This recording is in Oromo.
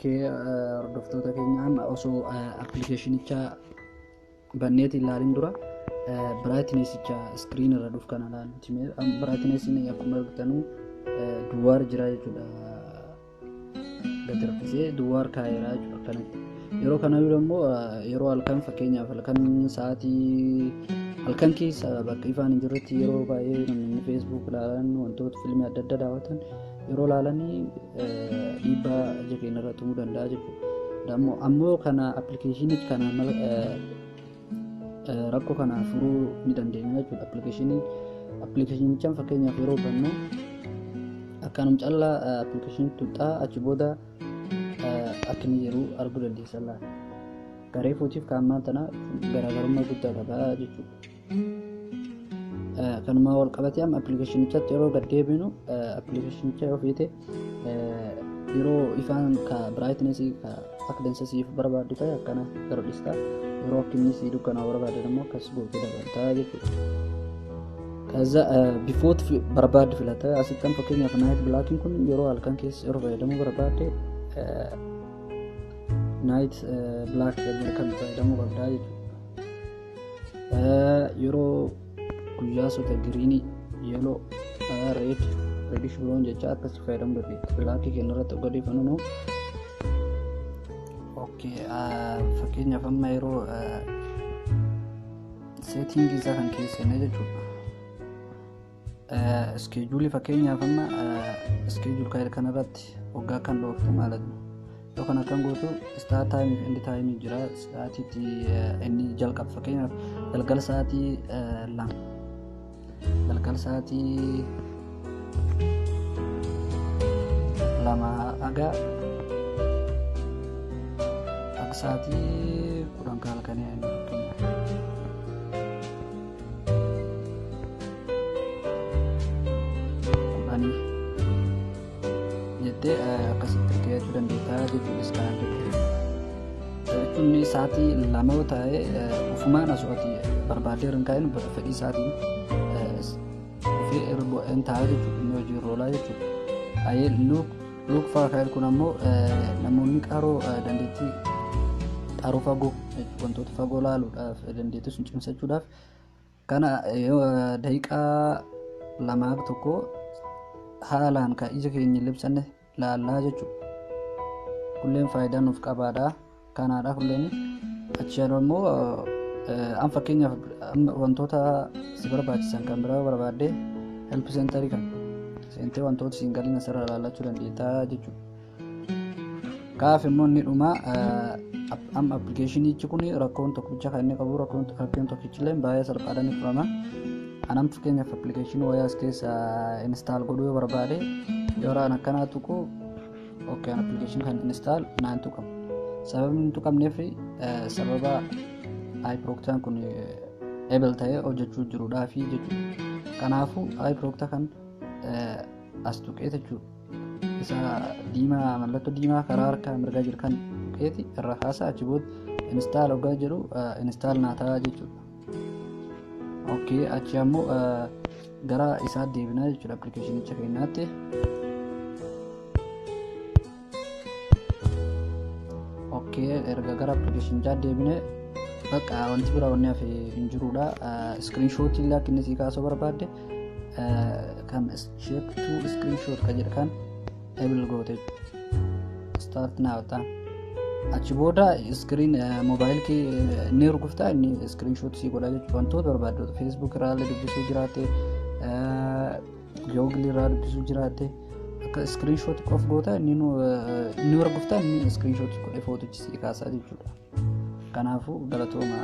Okay, hordoftoota keenya, amma osoo appilikeeshinicha banneeti ilaalin dura brightnessicha screen irra dhufu kana ilaaluuti. Brightnessiin akkuma argitanuu duwwaar jira jechuudha. Gadi raffisee duwwaar kaa'eera jechuudha akkanatti. Yeroo kana immoo yeroo halkan, fakkeenyaaf halkan sa'aatii halkan keessa bakka ifaan hin jirretti, yeroo baay'ee namoonni Facebook ilaalan, wantoota fiilmii adda addaa daawwatan yeroo ilaalanii dhiibbaa ija keenya irratti uumuu danda'a jechuudha. Ammoo kana appilikeeshinii kana rakkoo kana furuu ni dandeenya jechuudha. Appilikeeshinichaan fakkeenyaaf yeroo bannu akkanum callaa appilikeeshinii tuqxaa, achi booda akka inni jiru arguu dandeessa laata. Garee fuutiif kaammaa tana garaagarummaa guddaa qaba jechuudha. Kanuma wal qabatee amma appilikeeshinichatti yeroo gad deebinu, appilikeeshinicha yoo feete yeroo ifaan ka brightnessii ka akka dansa siif barbaaddu ta'e akkana gara dhista, yeroo akka inni sii dukkanaa barbaadan immoo akkas gootee dabaltaa jechuudha. ከዛ bifoota barbaadde filata. Asittan fakkeenyaaf night blackiin kun yeroo halkan keessa yeroo fayyadamuu barbaadde night black kan fayyadamuu qabdaa jechuudha. Yeroo guyyaa sota greenii, yellow, red, reddish brown jecha akkasii fayyadamuu dandeetta. Blackii keenya irratti odeeffannoo. Okay, fakkeenyaaf amma yeroo settingii isaa kan keessane jechuudha. Scheduleii, fakkeenyaaf amma schedule kanarratti waggaa kan dhooftu ማለት ነው. Yoo kan akkan gootu start timeii fi end timeii jira. Sa'aatiitti inni jalqaba, fakkeenyaaf galgala sa'aatii 2, galgala sa'aatii 2 haga sa'aatii 10 halkanii inni fakkeenyaaf. 10 jettee akkasitti hirkachuu dandeettaa jechuudha. Iskaanaa jechuun sa'aatii 2 yoo ta'e ofumaan asuu ati barbaaddee hin kaa'in, fedhii isaatiin dhufee hin ta'a jechuudha, inni hojii irra oolaa jechuudha. Ayee look far kaa'e kun ammoo namoonni qaroo dandeettii qaroo fagoo, wantoota fagoo laaluudhaaf dandeettii sun cimsachuudhaaf kana daqiiqaa lamaaf tokko haalaan kan ija keenya libsanne laallaa jechuudha. Kulleen faayidaa nuuf qabaadha. Kanaadha kulleen achi immoo an fakkeenyaaf wantoota si barbaachisan kan biraa barbaadde help centerii kan seentee wantoota siin galiin asirra ilaallachuu dandeettaa jechuudha. Kaaf immoo inni dhuma amma appilikeeshinichi kun rakkoon tokkicha kan inni qabu, rakkoon tokkichillee baay'ee salphaadhaan ni furama. Anam fakkeenyaaf appilikeeshinii wayii as keessa install godhuu yoo barbaade, yeroo an akkanaa tuqu, okay, appilikeeshinii kan install naan tuqamu. Sababni hin tuqamneef sababa iProctaan kun able ta'ee hojjechuu jiruudhaafi jechuudha. Kanaafuu iProcta kan as tuqee jechuudha. Isa diimaa, mallattoo diimaa karaa harka mirgaa jiru kan tuqeeti irra kaasa, achi booda install hoggaa jedhu install naa ta'a jechuudha. Okay, achi ammoo gara isaa deebinaa jechuudha appilikeeshinicha keenyaatti. Okay, erga gara appilikeeshinichaa deebine bakka wanti biraa wanni hafe hin jirudha. Screenshotii illee akka inni sii kaasuu barbaadde kan shake to screenshot kan jedhu kan able goote start now ta'a. Achi booda screen mobile kee ni rukuftaa, inni screenshot sii godha jechuudha. Wantoota barbaaddu Facebook irraa illee dubbisuu jiraatte, Google irraa dubbisuu jiraatte, akka screenshot qof goota, inni ni rukuftaa, inni screenshot godhee footochi sii kaasaa jechuudha. Kanaafuu galatooma.